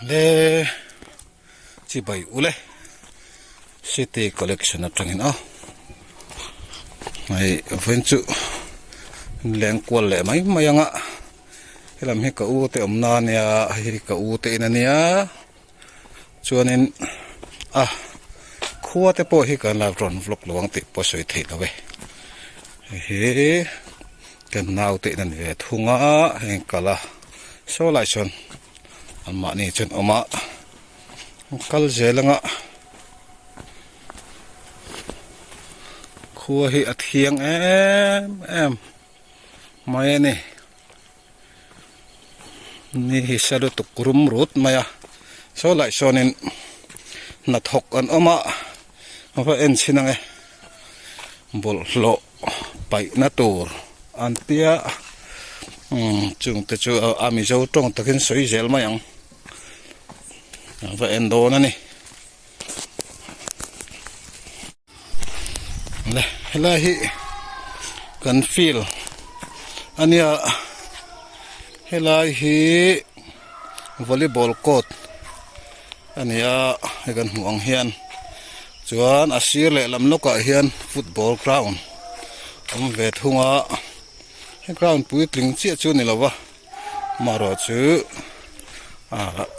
Le chibai ule city collection atangin a hei vawiin chu leng kual leh mai mai anga helam hi ka u te awmna ania hei hi ka u te in ania chuanin a khua te pawh hi kan la rawn vlog lo ang tih pawh a sawi theih lo e hei hi kan naute in a ni ve thung a heng kal a saw lai sawn anmahni chuan awm a kal zel anga khua hi a thiang em em mai a ni. Ni hi sa lutuk rum rut mai a saw lai sawnin hnathawk an awm a a va en chhin ang e bawlhhlawh paihna tur an tia umm chung te chu a mizo tawng takin sawi zel mai ang a va en dawn a ni. Le helai hi kan field a nia helai hi volleyball court a ni a hei kan hmuh ang hian chuan a sir lehlam lawkah hian football ground a awm ve thung a he ground puitling chiah chu a ni lo va amaherawhchu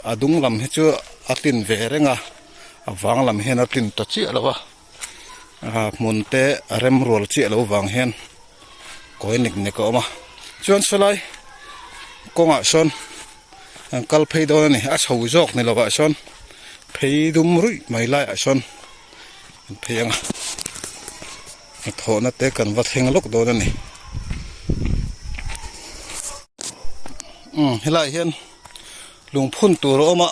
a dung lam hi chu a tlin ve reng a. A vang lam hian a tlin ta chiah lo a ah hmun te a rem rual chiah lo vang hian kawi nek nek a awm a chuan sawlai kawngah sawn an kal phei dawn a ni a chho zawk ni lovah sawn phei dum ruih mai laiah sawn an phei ang a hnathawhna te kan va thleng lawk dawn a ni umm helaiah hian lungphun tur a awm a.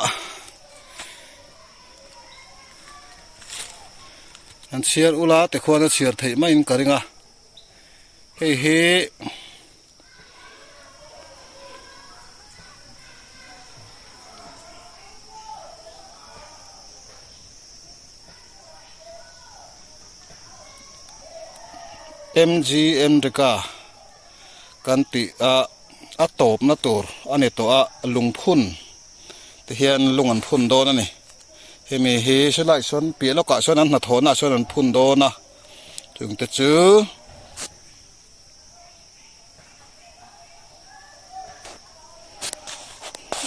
An chhiar ula tikhuan a chhiar theih maiin ka ring a hei hi M_G_M Rika kan tih a a tawpna tur a ni tawh a lungphun. Ti hian lung an phun dawn a ni. Hemi hi helaiah sawn piah lawkah sawn an hnathawhnaah sawn an phun dawn a chungte chu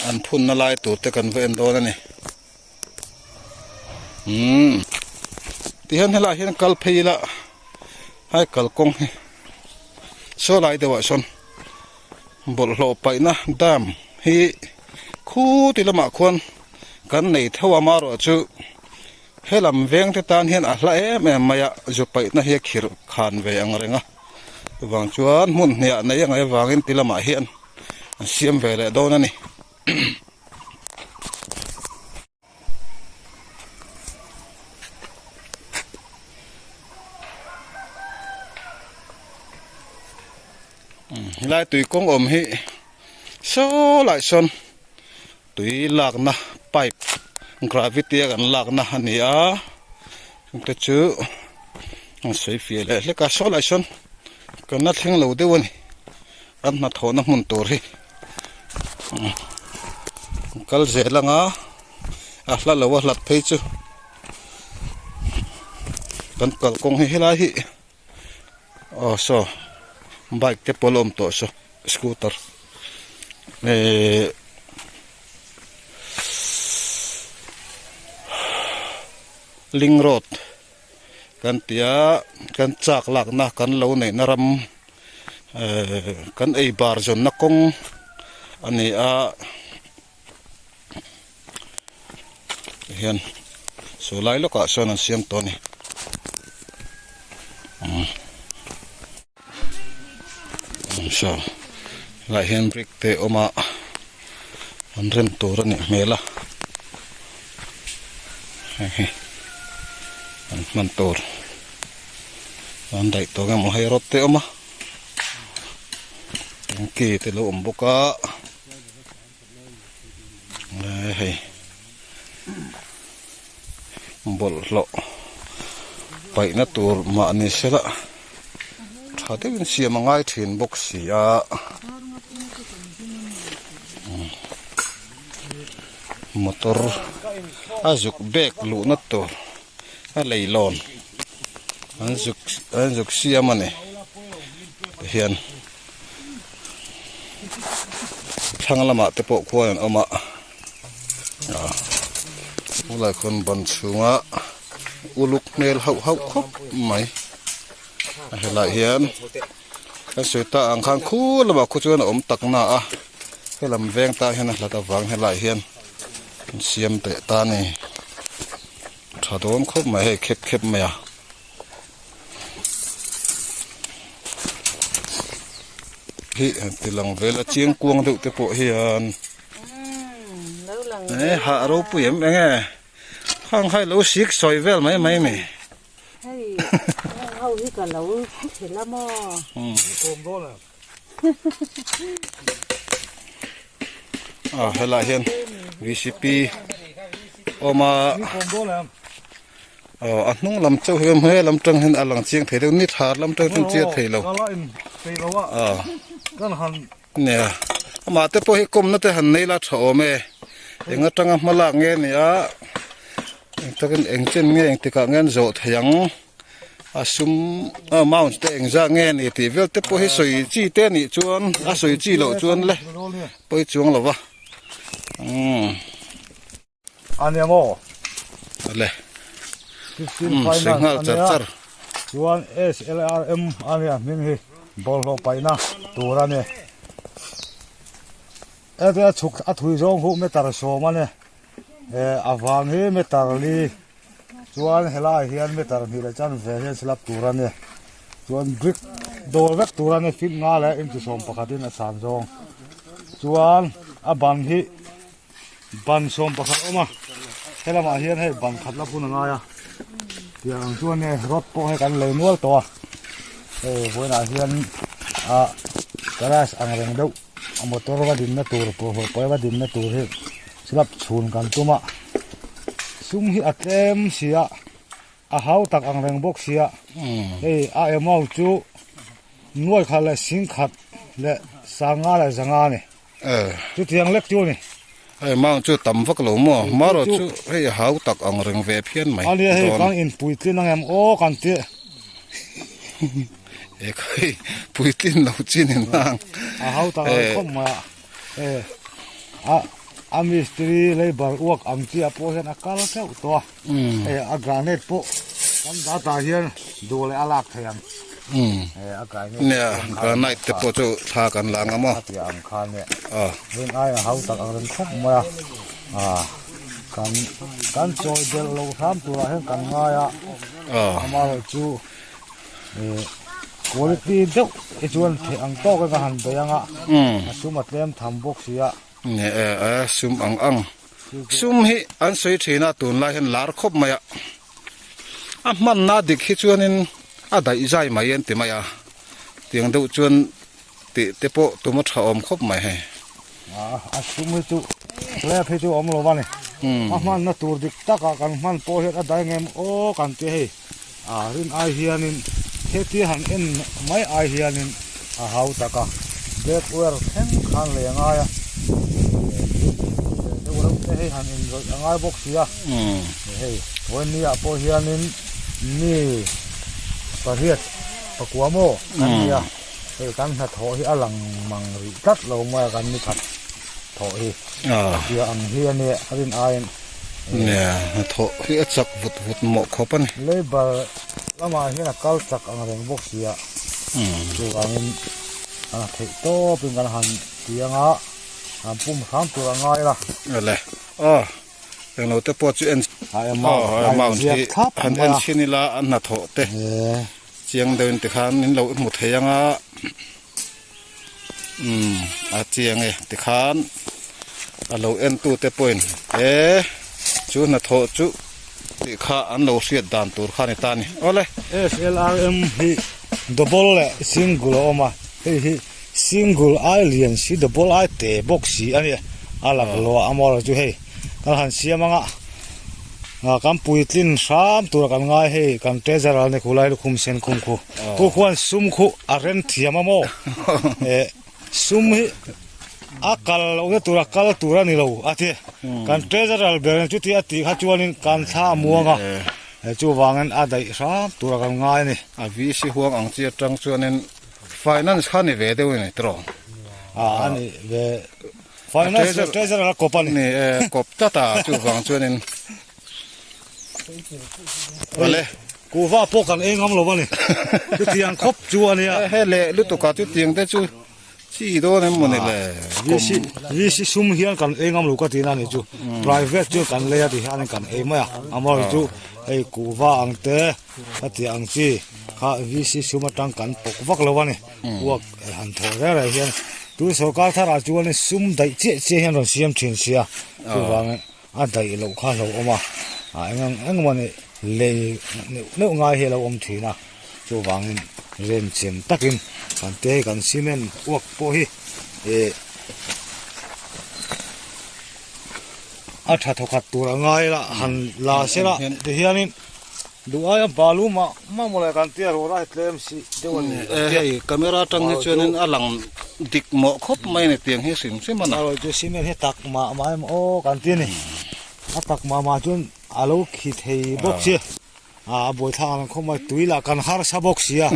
an phunna lai tur te kan va en dawn a ni. Umm ti hian helaiah hian kal phei ila hai kalkawng hi saw lai deuhah sawn. Bawlhhlawh paihna dam hi khuti lamah khuan kan nei theuh a amaherawhchu helam veng te tan hian a hla em em mai a zu paihna hi a khirh khan ve ang reng a chuvang chuan hmun hniah nei a ngaih avangin ti lamah hian an siam ve leh dawn a ni. Helai tui kawng awm hi saw lai sawn tui lakna pipe gravity a kan lakna a ni a chungte chu an sawi fiah leh hlek a saw lai sawn kan la thleng lo deuh a ni kan hnathawhna hmun tur hi. Kal zel anga a hla lo a hlat phei chu kan kalkawng hi helai hi aw saw bike te pawh a la awm tawh saw scooter ehh link road kan ti a kan chak lakna kan lo neihna ram. Ehh kan ei bar zawnna kawng a ni a tihian saw lai lawkah sawn an siam tawh a ni umm saw helaiah hian brick te a awm a an rem tur a nih hmel a hei hi an hman tur. An daih tawh emaw hei rod te a awm a tanky te lo awm bawk a hei bawlhhlawh paihna tur mahni sela tha deuhin siam a ngai thin bawk si a. Motor a zuk bag luhna tur a leilawn an zuk an zuk siam a ni tihian thlang lamah te pawh khuan an awm a ah khulai khawn ban chhunga uluk hmel hauh hauh khawp mai a helaiah hian. Kan sawi ta ang khan khu lamah khu chuan a awm tak na a helam veng tah hian a hlat avang helaiah hian an siam teh ta a ni tha dawn khawp mai hei khep khep mai a. Hi han ti lang vel a chiang kuang deuh te pawh hian e hah ropui em eng e khang kha i lo sik sawi vel mai mai a ni. Hei heng ho hi ka lo thil a maw? Ah helai hian VCP awm a aw a hnung lam chauh hi he lam tang hian a lang chiang thei deuh ni thar lam tang chuan chiang thei lo ah nia amah te pawh hi kawmna te han nei la tha awm e eng atanga hma lak nge ni a. Eng takin eng chen nge eng tikah nge an zawh thei ang a sum amount te eng zah nge ni tih vel te pawh hi sawi chi te anih chuan a sawi chi loh chuan le pawi chuang lo va umm ania maw le umm sawi nghal char char chuan SLRM ania hming hi bawlhhlawh paihna tur a ni heti a chhuk a thui zawng huh meter sawm a ni. Eh a vang hi meter li chuan helaiah hian meter hnih leh chanve hian slab tur a ni chuan brick dawl vek tur a ni feet nga leh inchi 11 in a san zawng chuan a ban hi ban 11 a awm a helamah hian hei ban khat la bun a ngai a tiang ang chuan hei rod pawh hei kan lei nual tawh a hei vawiinah hian ah garage ang reng deuh a motor va dinna tur bawlhhlawh pawi va dinna tur hi slab chhun kan tum a sum hi a tlem si a a hau tak ang reng bawk si a hei a amount chu nuai khat leh sing khat leh sanga leh zanga a ni chutiang lek chu a ni. A amount chu tam vak lo maw marawh chu hei a hau tak ang reng ve phian mai a nia hei kan inpuitlin ang em aw kan tih. He khai puitlin lo chin in hang. A hau tak ang khawp mai a. E a a mistiri labour work ang chi ah pawh hian a kal theuh tawh a. E a granite pawh kan dah tah hian duh leh a lak thei ang. E a granite. Nia granite te pawh chu thla kan la ang a maw. A piah ang khan e. Rin ai a hau tak ang reng khawp mai a. A kan kan chawi belh loh hram turah hian kan ngai a. Amaherawhchu Quality deuh hi chuan theih ang tawk in ka han bei ang a, a sum a tlem tham bawk si a. Nge e e sum ang ang. Sum hi an sawi thin a tunlai hian lar khawp mai a. A hmanna dik hi chuanin a daih zai mai an ti mai a. Tiang deuh chuan tih te pawh tum a tha awm khawp mai hei. A sum hi chu slab hi chu awm lo a ni. A hmanna tur dik takah kan hman pawh hian a daih ngem aw kan ti hei. A rin ai hianin hetia han en mai ai hianin a hau tak a, black wear thleng khan lei a ngai a, deuh reuh te hei han inrawih a ngai bawk si a, hei vawiin ah pawh hianin mi pariat pakua maw kan ni a, hei kan hnathawh hi a lang mang rih tlat lo mai a kan ni khat thawh hi tia ang hi a nia a rin aiin. Nia, hnathawh hi a chak vut vut mawh khawp a ni. Labour lamah hian a kal chak ang reng bawk si a, chuvangin a theih tawpin kan han ti ang a, han pum hram tur a ngai la. Awle, aw, englo te pawh chu en, aw, amount hi han en chhin ila a hnathawh te chiang deuhin tikhan min lo hmu thei ang a, Umm a chiang e tikhan a lo en tu te pawhin e chu hnathawh chu tih kha an lo hriat dan tur kha a ni ta a ni awle. SLRM hi double leh single a awm a, hei hi single ai lian si double ai te bawk si a ni a lak lo a amaw chu hei kan han siam ang a. Kan puitlin hram tura kan ngai hei kan treasurer ni khu lai lukhum sen khum khu khu khuan sum khu a rem thiam a maw eh sum hi A kal lohna tura kal tur a ni lo a ti. Kan treasurer ber in chuti a tih kha chuanin kan thla a muang a, chuvangin a daih hram tura kan ngai a ni. A VC huang ang chi atang chuanin finance kha ni ve deuh a ni tiraw? A a ni ve. Finance leh treasurer a kawp a ni. Ni e, kawp tlat a, chuvang chuanin Awle. Kuhva pawh kan ei ngam lo a ni. Chutiang khawp chu a nia. He leh lutuk a chutiang te chu chi dawn em mawni le. VC VC sum hian kan ei ngam lo ka tihna a ni chu. Private chu kan lei a ti hianin kan ei mai a. Amaherawhchu chu hei kuhva ang te ka tih ang chi kha VC sum atang kan pawk vak lo a ni. Uak han thawh reng reng hian tun sorkar tharah chuan sum daih chiah chiah hian rawn siam thin sia. Chuvangin A daih loh kha a lo awm a, ah eng ang eng emaw ni lei neuh neuh ngai hi a lo awm thin a, chuvangin remchem takin kan te hi kan cement uak pawh hi eh a tha thawkhat tur a ngai la han la sela tihianin duh aia balu mah mah mawle kan tia rawh lai tlem si deuh a ni. Hei camera atang hi chuanin a lang dik mawh khawp mai a ni tiang hi hrim hrim a na. Erawh chu cement hi tak mah mah em aw kan ti a ni. A tak mah mah chuan a lo khi thei bawk si a, a buaithlak ang khawp mai tui lah kan harsa bawk si a,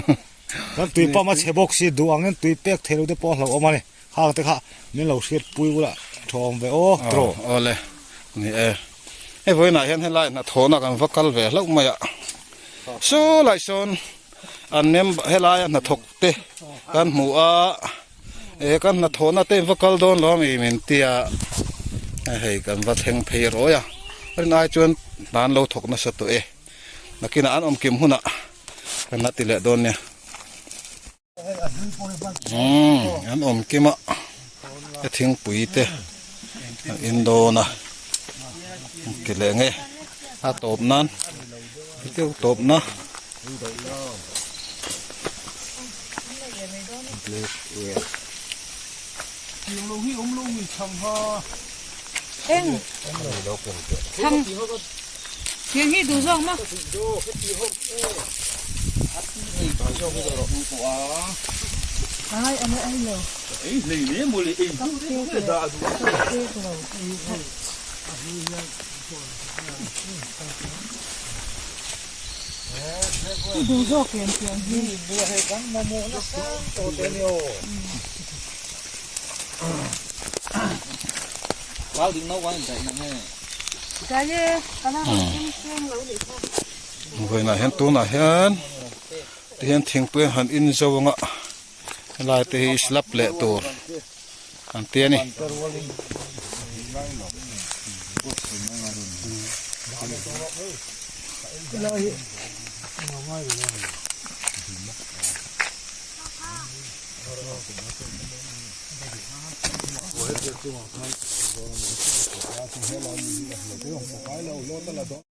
kan tui pump a chhe bawk si duh angin tui pek thei lo te pawh a hlauhawm a ni. Hang te kha min lo hriat pui ula thawm ve aw tawh. Aw le ni e. Hei vawiinah hian helai hnathawhna kan va kal ve hlauh mai a. Saw lai sawn an member helaia hnathawk te kan hmu a e kan hnathawhna te in va kal dawn lo ami min tia hei kan va thleng phei rawi a. Rin ai chuan hna an lo thawk nasa tawh e. Nakinah an awmkim hunah kan la ti leh dawn nia. An awm kim a a thingpui te a in dawn a ti leh nge a tawp nan deuh tawp na. Vawiinah hian tunah hian tihian thingpui an han in zo ang a helai te hi slab leh tur an ti a ni.